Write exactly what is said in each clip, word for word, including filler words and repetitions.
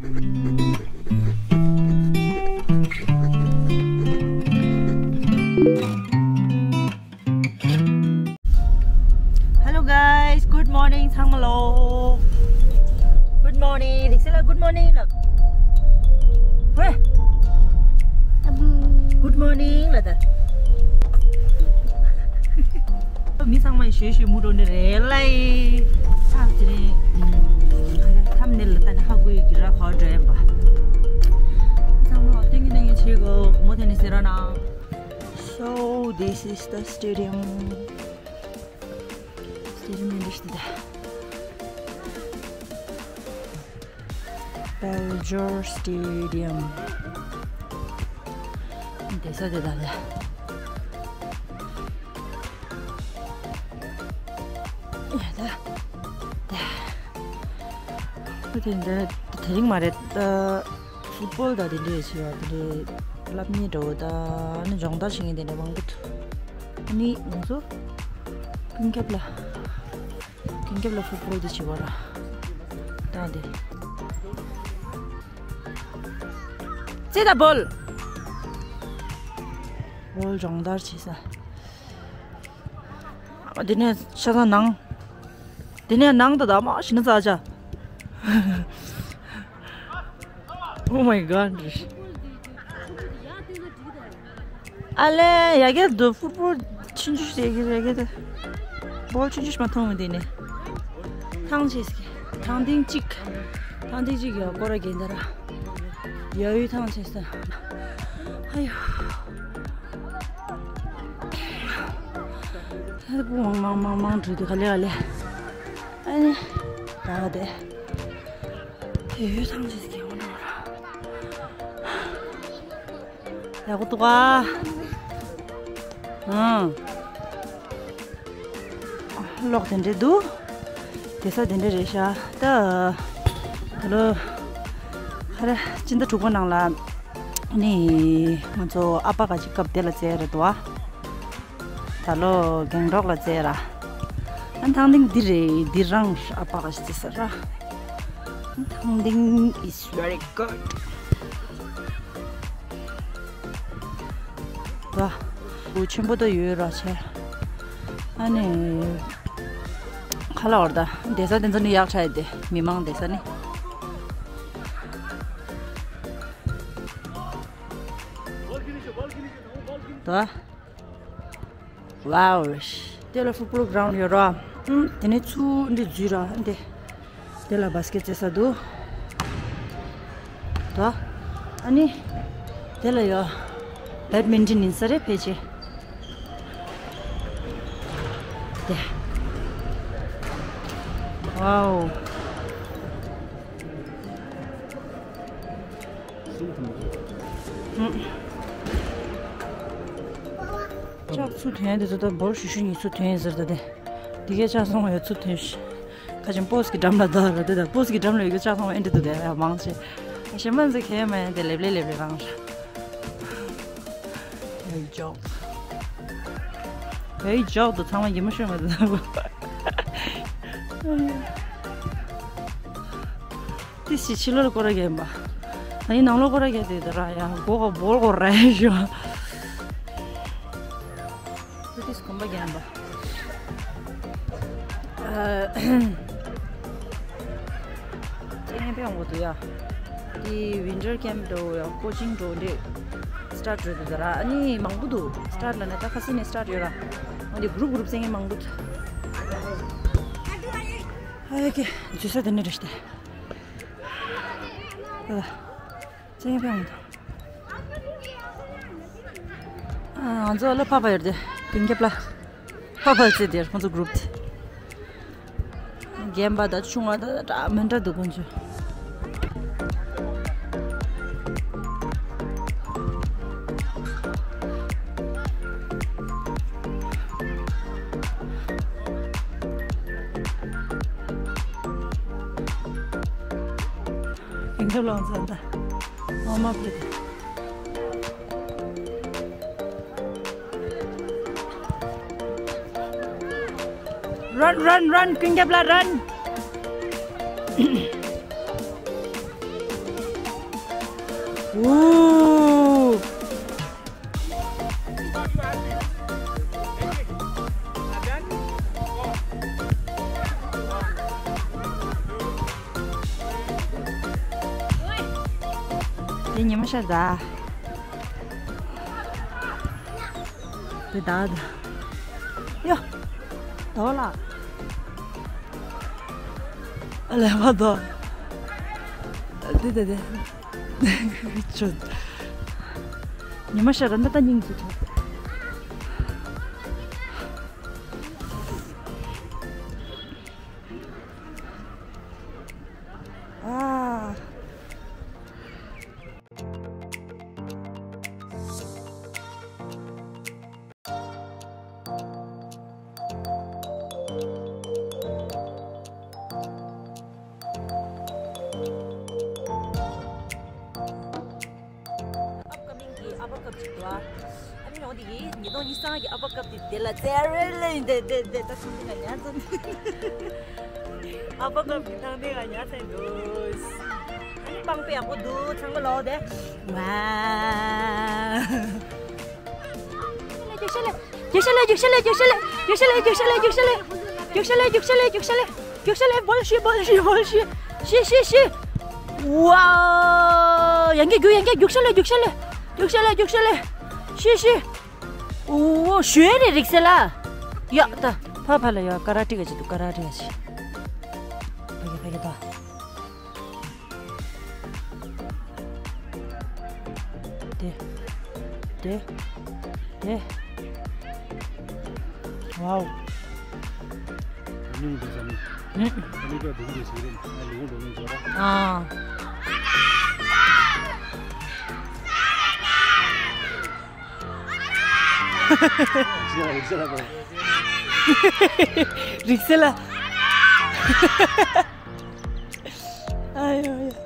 Hello guys, good morning ཚང་མ་ལོ། Good morning རིག་སེ་ལ་good morning ལ། ཧེ། Good morning ལ་ད། མི་ཚང་མ་ཞོད་ཞོད་མུ་འགྲོ་ནི་རེད་ལ་ཡི། ཨ་དེ་རིང་ཐམ་ནེལ་ལ་ད་ནི་ཧ་གོ་ཡི་གི་ར་ཁ་འགྲོ་ཡིན་པ། ཚང་མ་ལ་ཏེང་གི་ཏེང་གི་བྱེད་དགོས་མོ་དེ་ནི་ཟེར་ར་ན། So this is the stadium. Stadium ཡིན་འདི་ཞིག་ད། Paljor Stadium. དེ་ས་དེ་ད་ལ། ཡ་ད། ད། ད་དེ་འདྲ་དེ་རིང་མ་རེད་ད། ཕུཊ་བོལ་དང་དེ་འདྲས་བྱས་པ་དེ་འདྲས་བསླབ་མཁན་འདྲ་བོ་དང་ནི་སྦྱོང་བརྡར་བྱེད་མཁན་དེ་འདྲ་མང་པོ་འདུག་ཨ་ནི་ང་ཚོ་ཀུན་ཁྱབ་ལ་ཀུན་ཁྱབ་ལ་ཕུཊ་བོལ་དེ་བྱེད་པ་ར་དང་དེ་རྩེད་དང་བོལ། བོལ་སྦྱོང་བརྡར་བྱེད་ས། ཨ་དེ་ནས་ཤ་ཚ་ནང་། དེ་ནས་ནང་དུ་ད་མ་ཤི་ན་ཚ་ཆ། Oh my god. ཨ་ལེ་ཡ་གེ་དུ་ཕུཊ་བོལ་ཆུང་ཆུང་ཞིག་ཡ་གེ་དུ། བོལ་ཆུང་ཆུང་ཞིག་མ་མཐོང་མི་དེ་ནས། ཐང་ཆད་ཀྱི། ཐང་ཐིང་གཅིག་ཐང་ཐིང་གཅིག་ཡ་སྐོར་ར་གེ་འདར། ཡ་ཡུ་ཐང་ཆད་ས། ཨ་ཡོ། ཧེ་པུ་མང་མང་མང་མང་འགྲོ་དུས་ག་ལེ་ག་ལེ། ཨ་ནི། ད་དེ། དེ་ཡོད་ཐང་ཆད་ཀྱི་འོ་ན། ཡག་པོ་འདུག་ག་ཨང་། གློག་དེ་འདྲས་འདུག་དེ་ས་དེ་འདྲས་རེད་ཤག་ད། ད་ལོ། ཧ་ར་སྤྱི་ཟླ་དྲུག་པ་ནང་ལ། ནི། ང་ཚོ་ཨ་ཕ་ག་ཅིག་སྐབས་དེ་ལ་བཙལ་རེད་འདུག་ཨ། ད་ལོ་རྒན་གྲོགས་ལ་བཙལ་ར། ཨ་ཐང་ཏིང་འདི་རེད་འདི་རང་ཨ་ཕ་ག་ཅིག་བཙལ་ས་ར། ཨ་ཐང་ཏིང་is very good. ཝ། འུ་ཆེན་པོ་ད་ཡོད་ར་ཆེ། ཨ་ནི། ཁ་ལ་བར་ད་བསྡད་ས་དེ་ཚོ་ནི་ཡག་ཆ་ཡི་དེ་མི་མང་བསྡད་ས་ནི། ད། ཝའོ། དེ་ལ་ཕུཊ་བོལ་གྷ་རའུན་ཌི་ཡོད་ར། ཨུམ། དེ་ནས་ཚུར་འདི་འཛུལ་ར་འདི། དེ་ལ་བྷ་སི་ཀེ་ཊི་རྩེ་ས་འདུག་ད། ཨ་ནི། དེ་ལ་ཡོད། བེཌ་མིན་ཊོན་ཡིན་ས་རེད་ཕལ་ཆེར། དེ། ཝའོ། ལྕགས་ཚུར་ཐོན་དེ་ཚོ་ད་འབོར་ཞུ་ཞུ་གཉིས་ཚུར་ཐོན་ཟེར་ད་དེ། དེ་གའི་ལྕགས་སོང་བ་ཡོད་ཚུར་ཐོན་ཤི། ཁ་ཅིག་པོ་སི་གི་འགྲམ་ལ་ད་ར་དེ་ད་པོ་སི་གི་འགྲམ་ལ་ཡོད་གི་ལྕགས་སོང་བ་ཨེ་འདྲ་འདུག་དེ་ཡ་མང་ཆེ། ཞེ་མ་ཟེ་ཁེ་མ་ཡ་དེ་ལེབ་ལེ་ལེབ་ལེ་རང་ར། ཡ་ཇོག་ཡ་ཇོག་ཏུ་ཚང་མ་ཡིན་མ་ཤོད་མ་དེ་ད། ཏི་སི་ཕྱི་ལོར་སྐོར་ར་རྒྱབ་པ། ད་ཡིན་ནང་ལོགས་སྐོར་ར་རྒྱབ་དེ་ད་ར་ཡ་སྒོ་ག་སྦོལ་སྐོར་ར་ཡ་ཞོ། ཏི་སི་གོམ་པ་རྒྱབ་པ། ཨ། ཅེ་ནེ་པེ་འོང་གོ་དུ་ཡ། དེ་ཝིན་ཊར་ཀེམ་འགྲོ་ཡ་ཀོ་ཅིང་འགྲོ་འདྲེ། སི་ཊཱར་ཊི་རེད་དུ་ད་ར་ཨ་ནི་མང་པོ་འདུག་སི་ཊཱར་ཊི་ལ་ནི་ད་ཁ་སི་ནས་སི་ཊཱར་ཊི་ཡོད་ར། འོ་དེ་གུ་རུབ་གུ་རུབ་བཙན་ངན་མང་པོ་འདུག་ཨ་ཡ་ཀེ་འཛུལ་ས་དེ་ནི་རེད་ཤི་ཏེ། ཨ། ཅེ་ཕན་མི་འདུག་ཨ། ང་ཚོ་ལ་ཕ་ཕ་ཡོད་དེ་ཀུན་ཁྱབ་ལ་ཕ་ཕ་ཚེ་དེར་ཁོང་ཚོ་གུ་རུབ་དེ། རྒན་པ་དང་ཆུང་བ་དང་འདྲ་མི་འདྲ་འདུག་ཁོང་ཚོ། ཡིན་ཁ་ལོང་ཚ་ད། ཨོ་མ་པི། Run, run, run, ཀུན་ཁྱབ་ལ་run. ཨུ། དེ་ཉི་མ་ཤར་ད། དེ་ད་ད། ཡ། ད་བ་ལ། ཨ་ལས་མ་ད། དེ་དེ་དེ། ཆུ། ཉི་མ་ཤར་ད་ད་སྙིང་རྗེ་ཐོབ། ཨ། ཨབ་ཀ་མིང་གི་ཨ་བ་ཀབ་ཅིག་འདུག་ཨ། ཨ་ནི་ཡོང་དེ་གི་ཉིས་སྟོང་ཉི་ཤུ་རྩ་ལྔ་གི་ཨ་བ་ཀབ་དེ་དེ་ལ་ཙེ་རེ་ལེ་དེ་དེ་དེ་ད་སུ་དེ་ང་ཉར་ཙམ། ཨ་བ་ཀབ་གི་ཐང་དེ་ང་ཉར་ཙམ་འདུག་ཨ་ནི་པང་པེ་ཡག་པོ་འདུག་ཚང་མ་ལོག་དེ། ཝའོ། རྒྱུག་ཤ་ལེ། རྒྱུག་ཤ་ལེ། རྒྱུག་ཤ་ལེ། རྒྱུག་ཤ་ལེ། རྒྱུག་ཤ་ལེ། རྒྱུག་ཤ་ལེ། རྒྱུག་ཤ་ལེ། རྒྱུག་ཤ་ལེ། རྒྱུག་ཤ་ལེ། རྒྱུག་ཤ་ལེ། རྒྱུག་ཤ་ལེ། བོལ་ཤི། བོལ་ཤི། བོལ་ཤི། ཤི། ཤི། ཤི། ཝའོ། ཡང་གི་རྒྱུག་ཡང་གི་རྒྱུག་ཤ་ལེ། རྒྱུག་ཤ་ལེ། རྒྱུག་ཤ་ལེ། རྒྱུག་ཤ་ལེ། ཤི། ཤི། ཨོ་ཞོན་རེ་རིག་སེ་ལ། ཡ་ད། ཕ་ཕ་ལ་ཡ་ཀ་ར་ཏི་ག་ཅི་འདུག་ཀ་ར་ཏི་ག་ཅི། ཕ་གི་ཕ་གི་ད། དེ། དེ། དེ། ཝའོ། ཉུང་དུ་ཟ་ནི། ཨ་ནི་པ་སྡུག་རེ་ཞིག་རེད། ཨ་ལུང་འགྲོ་ནི་ཟོ་ར། ཨ། རིག་སེ་ལ། ཨ་ཡོ་ཡོ།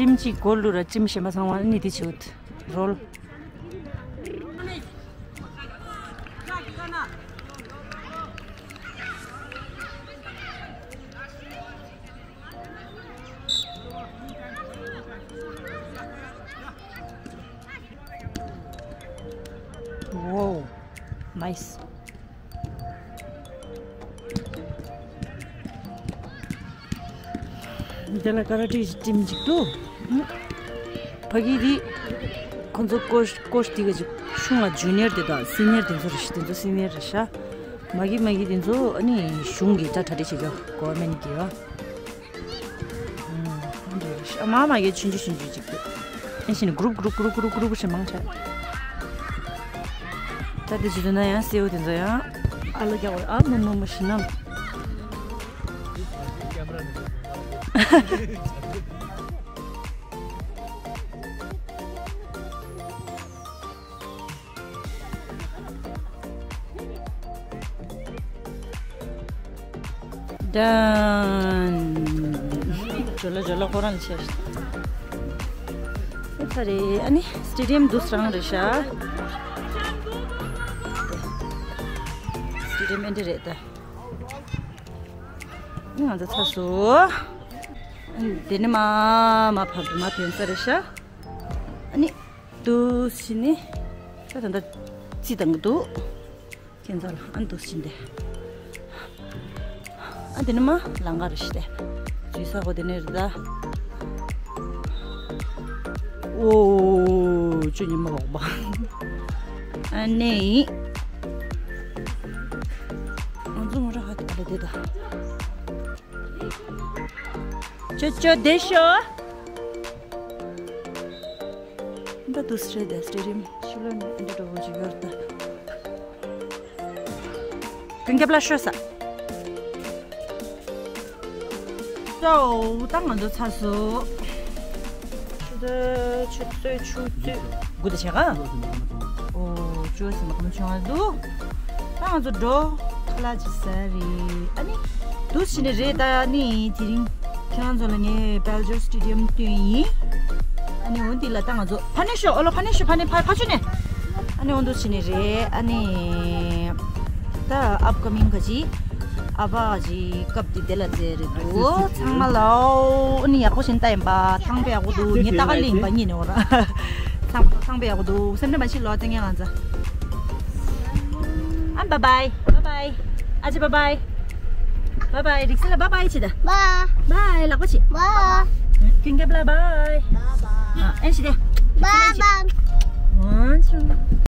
ཊིམ་གཅིག་གོལ་བླུགས་ར་ཊིམ་གཞན་པ་ཚང་མ་ནི་དེ་བྱེད། རོལ། Wow. Nice. དེ་ལ་ཀ་ར་ཊེ་ཊིམ་ཅིག་འདུག་ཕ་གི་དེ་ཁོང་ཚོ་ཀོ་ཀོ་ཊི་དེ་ག་ཅིག་གཞུང་ལ་ཇུ་ནི་ཡར་དེ་དང་སི་ནི་ཡར་དེ་ཚོ་རེད་ཤག་དེ་ཚོ་སི་ནི་ཡར་རེད་ཤག་མ་གི་མ་གི་དེ་ཚོ་ཨ་ནི་གཞུང་གི་ད་གྲ་སྒྲིག་བྱེད་རྒྱུ་གོ་ཝར་མེན་གི་ཡོད། ཨ་མ་མ་གི་ཆུང་ཆུང་ཆུང་ཆུང་ཅིག་འདུག་ཨེ་ཤི་ནི་གུ་རུབ་གུ་རུབ་གུ་རུབ་གུ་རུབ་གུ་རུབ་ཞེས་མང་ཆེ། ད་དེ་བྱེད་དུས་ན་ཡང་སེའུ་དེ་ཚོ་ཡང་ཨ་ལོ་རྒྱག་པ་ཨ་མོ་མོ་མོ་ཞིག་ནམ། Done. ཇོ་ལ་ཇོ་ལ་ཁོ་རང་ལ་ཆས། ཨེ་ཚ་རེད། ཨ་ནི་སི་ཊེ་ཌི་ཡམ་འདུག་སེ་རང་རེད་ཤག་སི་ཊེ་ཌི་ཡམ་ཨེ་འདྲ་རེད་ད། ང་ཚོ་ཚར་སོང་། དེ་ནི་མ་མ་ཕབ་དུ་མ་ཐོན་ས་རེད་ཤག་ཨ་ནི་དུ་ཕྱི་ནི་ད་ད་ད་ཅི་དང་གི་འདུག་ཁྱེད་ཚོ་ལ་ཨ་ནི་དུ་ཕྱིན་ཏེ། ཨ་དེ་ནི་མ་ལང་ག་རེ་ཤི་ཏེ། ཇུས་ས་གོ་དེ་ནི་རི་ད། ཨོ་ཅུ་ཉི་མ་འོག་པ། ཨ་ནི། ང་ཚོ་ངོ་ར་ཧ་ཏི་ཨ་ལེ་དེ་ད། ཅོ་ཅོ་དེ་ཤོ། འདི་དུ་སྲེ་དེ་སྲེ་རིམ་ཤུ་ལོ་ནི་འདི་འགྲོ་བོ་ཞིག་ཡོད་ད། ཀུན་ཁྱབ་ལ་ཤོ་ས། ཙོ་ད་ང་ཚོ་ཚར་སོ། ཆུ་ཚོད་ཆུ་ཚོད་ཆུ་ཚོད་དགུ་དང་ཕྱེད་ཀ་ཨོ་ཅོ་སི་མ་ག་མ་ཆུང་བ་འདུག་ད་ང་ཚོ་འགྲོ་ཁ་ལག་ཅིག་ཟ་རེད། ཨ་ནི་དུ་ཕྱི་ནས་རེད། ད་ནི་དེ་རིང་ཁྱེད་རང་ཚོ་ལ་ངས་བེལ་ཇར་སི་ཊེ་ཌི་ཡམ་སྟོན་ཡིན། ཨ་ནི་འོན་ཏེ་ལ་ད་ང་ཚོ་ཕ་ནས་ཤོག་ཨོ་ལོ་ཕ་ནས་ཤོག་ཕ་ནས་ཕ་ཕ་ཆུ་ནས། ཨ་ནི་འོན་དུ་ཕྱི་ནས་རེད། ཨ་ནི་ད་ཨབ་ཀ་མིང་ག་ཅི་ཨ་ཕ་ག་ཅི་སྐབས་དེ་དེ་ལ་ཚེ་རེད་འདུག་ཚང་མ་ལའོ། ཨ་ནི་ཡག་པོ་ཞིག་ལྟ་ཡིན་པ་ཐང་པ་ཡག་པོ་འདུག་ངས་ལྟ་ག་ལིང་པ་གཉིས་ནས་འོ་ར། ཚང་ཚང་པ་ཡག་པོ་འདུག་སེམས་ཁྲལ་མ་བྱེད་ལོ། ཏན་ཡང་ང་ཚ། ཨ་bye bye bye bye ཨ་ཅེ་bye bye bye bye རིག་སེ་ལ་bye bye བྱེད་ད། bye bye ལག་པ་བྱེད། bye ཀུན་ཁྱབ་ལ་bye bye ཨ་ཨེ་བྱེད་ད། bye bye ཨོ་ཆུ།